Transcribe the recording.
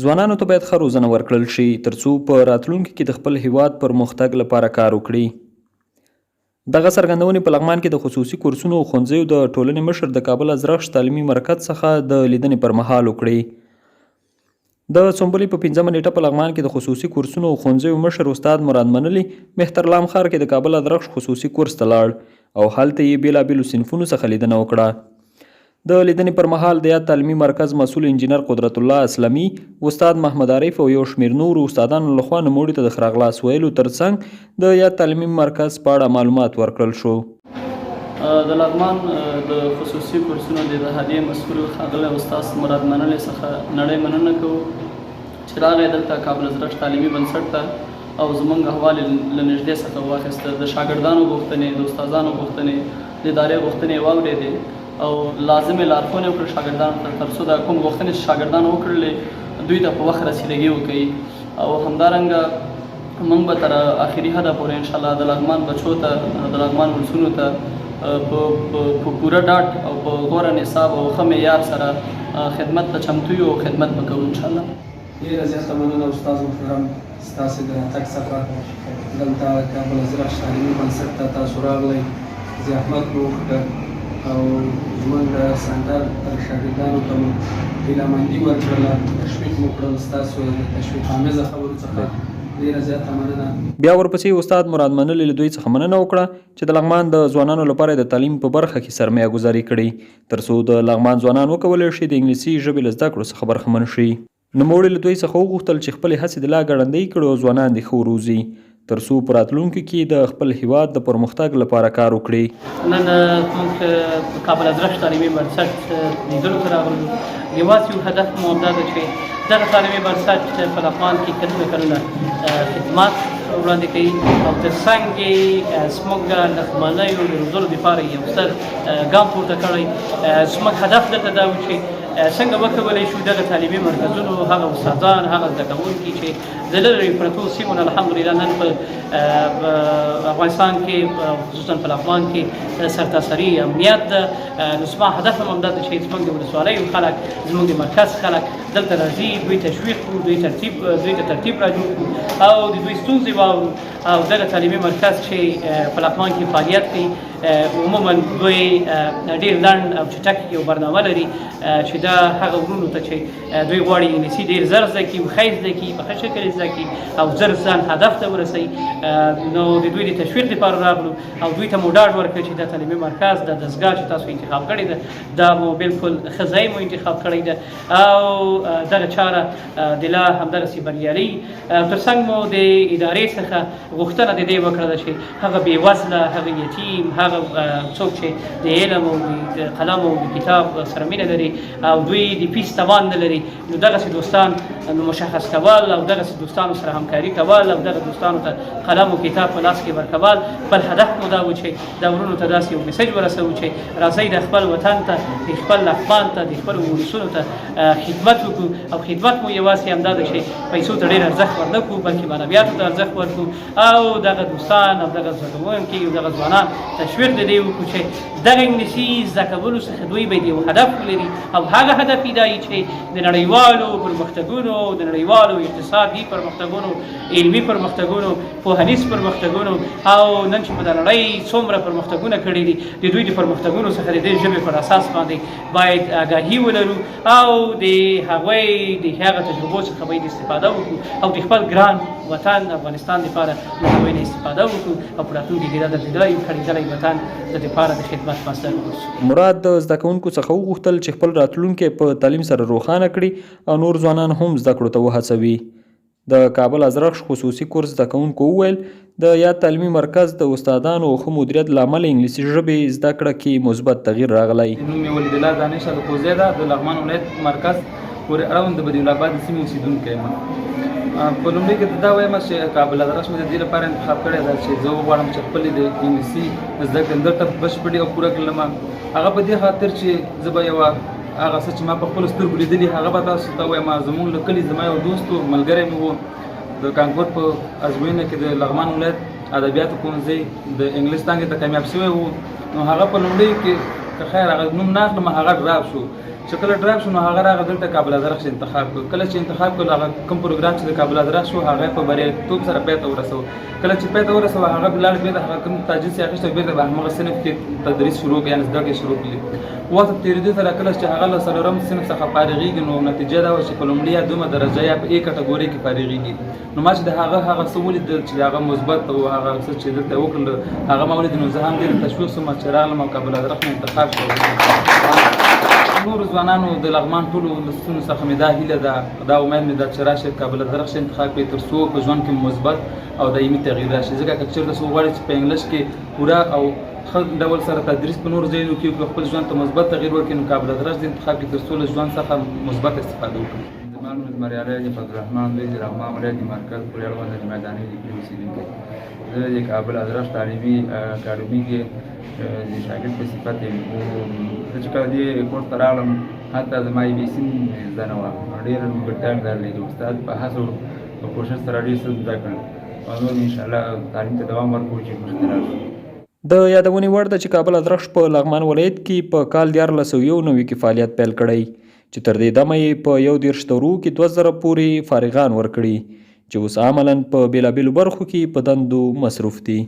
ځوانانو ته باید ښه روزنه ورکړل شي ترڅو په راتلونکي کې د خپل هیواد پرمختګ لپاره کار وکړي. دغه څرګندونې په لغمان کې د خصوصي کورسونو او ښوونځیو د ټولنې مشر د کابل ازرخش تعلیمي مرکز څخه د لیدنې پر مهال وکړې. د سنبلې په 5مه نېټه په لغمان کې د خصوصي کورسونو او ښوونځیو مشر استاد مراد منلي مهترلام ښار کې د کابل ادرخش خصوصي کورس ته لاړ او هلته یې بېلابېلو صنفونو څخه لیدنه وکړه. د لیدنې پر مهال د یاد تعلیمي مرکز مسؤل انجینر قدرت الله اسلمي، استاد محمد عارف او یو شمېر نورو استادانو لخوا نوموړي ته د ښه راغلاست ویلو ترڅنګ د یاد تعلیمي مرکز په اړه معلومات ورکړل شو. د لغمان د خصوصي کورسونو د اتحادیې مسؤل ښاغلی استاد مراد منلې څخه نړۍ مننه کوو چې راغی دلته کابل ازرخش تعلیمي بنسټ ته او زمونږ احوال یې له نږدې څخه واخیسته، د شاګردانو غوښتنې، د استادانو غوښتنې، د ادارې غوښتنې یې واورېدې او لازمې لارښونې وکړې شاګردانو ته ترڅو دا کوم غوښتنې چې شاګردانو وکړلې دوی ته په وخت رسیدګي وکړي. او همدارنګه موږ به تر اخري حده پورې ان شاء الله د لغمان بچو ته، د لغمان ولسونو ته په پوره ډاډ او په غوره نصاب او ښه معیار سره خدمت ته چمتو یو او خدمت به کوو ان شاء الله. ډیره زیاته مننه استاد محترم ستاسې د راتګ څخه دلته کابل ازرخش تعلیمي بنسټ ته تاسو راغلی، زحمت مو وکړ او زمونږ سنټر تر شاګردانو ته مو هیله مندي ورکړله، تشویق مو کړل، ستاسو د تشویق آمیزه خبرو څخه ډیره زیاته مننه. بیا ورپسې استاد مراد منلي له دوی څخه مننه وکړه چې د لغمان د ځوانانو لپاره یې د تعلیم په برخه کې سرمایه ګذاري کړې ترڅو د لغمان ځوانان وکولای شي د انګلیسي ژبې له زده کړو څخه برخمن شي. نوموړي له دوی څخه وغوښتل چې خپلې هڅې دې لا ګړندۍ کړي او ځوانان دې ښه وروزي ترڅو په راتلونکي کې د خپل هیواد د پرمختګ لپاره کار وکړي. نن موږ په کابل ازرخش تعلیمي بنسټ لیدلو ته راغلو. یوازې یو هدف مو همدا ده چې دغه تعلیمي بنسټ په لغمان کې کلونه کلونه خدمات وړاندې کوي او تر څنګ یې زموږ لغمانیو د روزلو لپاره یو ستر ګام پورته کړی. زموږ هدف دلته دا و چې څنګه وکولای شو دغه تعلیمي مرکزونو هغه استادان، هغه زده کوونکي چې د لرې پرتو سیمو نه الحمدلله نن په افغانستان کې خصوصا په لغمان کې سرتاسري امنیت ده، نو زما هدف هم همدا ده چې زموږ د ولسوالیو خلک، زموږ د مرکز خلک دلته راځي، دوی تشویق کړو، دوی ته ترتیب را جوړ کړو او د دوی ستونزې واورو. او دغه تعلیمي مرکز چې په لغمان کې فعالیت کوي عموما دوی ډیر لنډ او چټک یو برنامه لري چې دا هغه ورونو ته چې دوی غواړي انګلیسي ډیر زر زده کړي، ښه زده کړي، په ښه شکل زده کړي او زر ځان هدف ته ورسوي، نو د دوی د تشویق لپاره راغلو او دوی ته مو ډاډ ورکړ چې دا تعلیمي مرکز، دا دستګاه چې تاسو انتخاب کړې ده، دا مو بالکل ښه ځای مو انتخاب کړی ده او دغه چاره د لا همدغسې بریالي. ترڅنګ مو د ادارې څخه غوښتنه د دې وکړه چې هغه بېوزله، هغه یتیم، هغه څوک چې د علم او د قلم او د کتاب سره مینه لري او دوی د فیس توان نه لري، نو دغسې دوستان نو مشخص کول او دغسې دوستانو سره همکاري کول او دغه دوستانو ته قلم او کتاب په لاس کې ورکول. بل هدف مو دا و چې دا ورونو ته داسې یو مسج ورسوو چې راځئ د خپل وطن ته، د خپل لغمان ته، د خپلو ولسونو ته خدمت وکړو. او خدمت مو یوازې همدا ده چې پیسو ته ډېر ارزښت ورنه کړو، بلکې معنویاتو ته ارزښت ورکړو او دغه دوستان او دغه زده کوونکي او دغه ځوانان تشویق د دې وکړو چې دغه انګلیسي زده کولو څخه دوی باید یو هدف ولري او هغه هدف یې دا وي چې د نړیوالو پرمختګونو، د نړیوالو اقتصادي پرمختګونو، علمي پرمختګونو، پوهنیز پرمختګونو او نن چې په نړۍ څومره پرمختګونه کړي دي، د دوی د پرمختګونو څخه د دې ژبې پر اساس باندې باید آګاهي ولرو او د هغوی د هغه تجربو څخه باید استفاده وکړو او د خپل ګران وطن افغانستان لپاره له هغوی نه استفاده وکړو او په راتلونکي کې دا د دېدلی کړېدلی وطن د لپاره د خدمت مصدر وګرځو. مراد د زده کوونکو څخه وغوښتل چې خپل راتلونکی په تعلیم سره روښانه کړي او نور ځوانان هم زده کړو ته وهڅوي. د کابل ازرخش خصوصي کورس زده کوونکو وویل، د یاد تعلیمي مرکز د استادانو او ښه مدیریت له امله انګلیسي ژبې زده کړه کې مثبت تغییر راغلی. نوم مې ولیدالله دانش الکوزی ده، د لغمان ولایت مرکز پورې اړوند د بدیع الاباد سیمې اوسېدونکی یم. په لومړي کې دا وایم چې کابل ادرس مې د دې لپاره انتخاب کړی ده چې زه وغواړم چې خپلې د انګلیسي زده کړې دلته بشپړې او پوره کړم. هغه په دې خاطر چې زه به یوه هغه څه چې ما په خپلو سترګو لیدلي هغه به تاسو ته ووایم. زموږ له کلي زما یو دوست و، ملګری مې و، د کانکور په ازموینه کې د لغمان ولایت ادبیاتو پوهنځي د انګلیس څانګې ته کامیاب شوی و. نو هغه په لومړیو کې که خیر هغه نوم نه اخلم، هغه ډراپ شو. چې کله ډراپ شو نو هغه راغی دلته کابل ازرخش انتخاب کړ. کله چې انتخاب کړ هغه کوم پروګرام چې د کابل ازرخش و هغه په بریالیتوب سره پای ته ورسوه. کله چې پای ته ورسوه هغه لاړ بیرته هغه کوم تاجیز چې اخیستی بیرته به همغه صنف کې تدریس شروع کړ، یعنې زده کړې شروع کړلې. وخت تېرېدو سره کله چې هغه له څلورم صنف څخه فارغېږي نو نتیجه دا وه چې په لومړي یا دومه درجه یا په ای کټګورۍ کې فارغېږي. نو ما چې د هغه هغه څه ولیدل چې هغه مثبت او هغه څه چې دلته وکړل هغه ما ولید، نو زه هم ډېر تشویق شوم چې راغلم او کابل ازرخ مې انتخاب کړ. نورو ځوانانو د لغمان ټولو ولسونو څخه مې دا هیله ده، دا امید مې ده چې راشئ کابل ازرخ انتخاب کړئ تر څو په ژوند کې مثبت او دایمي تغییر راشي. ځکه که چېرته څوک غواړي چې په انګلیش کې پوره او ښه ډول سره تدریس په نورو ځایونو کې وکړي، خپل ژوند ته مثبت تغییر ورکړي، نو کابل ازرخ دې انتخاب کړي تر څو له ژوند څخه مثبت استفاده وکړي. زما نوم زمریالی دی، فضل الرحمن دی، د لغمان ولایت د مرکز پورې اړوند د میداني د کلي اوسېدونکی. زه د کابل ازرخش تعلیمي اکاډمي کې د شاګرد په صفت یم. زه چې کله دې کورس ته راغلم هلته زما ای بي سي زده نه وه، ډېره نیمګړتیا مې لرلې. د استاد په هڅو او کوشش سره ډېر څه زده کړل او نور مې انشاءالله تعلیم ته دوام ورکړو چې مخکې لاړ شو. د یادونې وړ ده چې کابل ازرخش په لغمان ولایت کې په کال 1391 کې فعالیت پیل کړی چې تر دې دمه یې په 31 دورو کې 2000 پورې فارغان ورکړي چې اوس عملاً په بېلابېلو برخو کې په دندو مصروف دي.